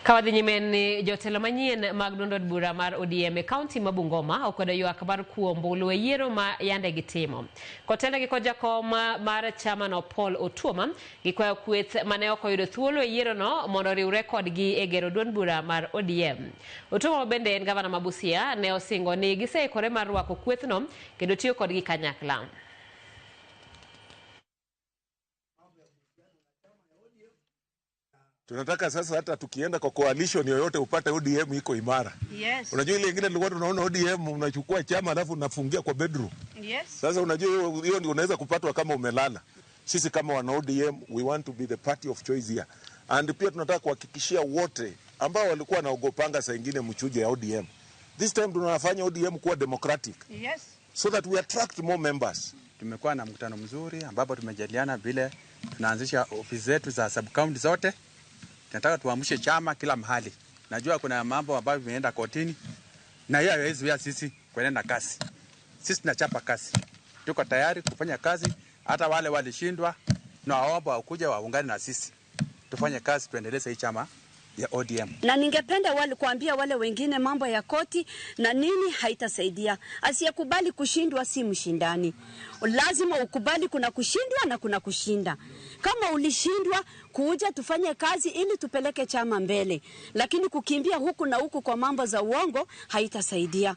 Kawadhi nyime ni jotelo manyien mag duond od bura mar ODM e kaunti ma Bungoma okwedo ywak mar kuo ombulu e yiero ma yande gitimo. Kotelnegi kod jakom mar chamano Paul Otuoma, gikwayo kweth mane ok oyudo thuolo e yierono mondo oriwre kodgi e gero duond bura mar ODM. Otuoma ma bende en gavana ma Busia ne osingo ni giseikore mar rwako kwethno kendo tiyo kodgi kanyakla. Tunataka sasa hata tukienda kwa coalition yoyote upate ODM iko imara. Yes. Unajua ile ingine tulikuwa tunaona ODM unachukua chama alafu unafungia kwa bedroom. Yes. Sasa unajua hiyo ndio unaweza kupatwa kama umelala. Sisi kama wana ODM we want to be the party of choice here. And pia tunataka kuhakikishia wote ambao walikuwa wanaogopanga saa ingine mchujo ya ODM. This time tunafanya ODM kuwa democratic. Yes. So that we attract more members. Tumekuwa na mkutano mzuri ambapo tumejadiliana vile tunaanzisha ofisi zetu za sub county zote. Tunataka tuamshe chama kila mahali. Najua kuna mambo ambayo vimeenda kotini na hiyo haiwezi zuia sisi kuenda kasi. Sisi tunachapa kasi. Tuko tayari kufanya kazi, hata wale walishindwa na waomba wakuja waungane na sisi. Tufanye kazi tuendeleze hii chama ya ODM. Na ningependa wale kuambia wale wengine mambo ya koti na nini haitasaidia. Asiyekubali kushindwa si mshindani. Lazima ukubali kuna kushindwa na kuna kushinda. Kama ulishindwa, kuja tufanye kazi ili tupeleke chama mbele. Lakini kukimbia huku na huku kwa mambo za uongo haitasaidia.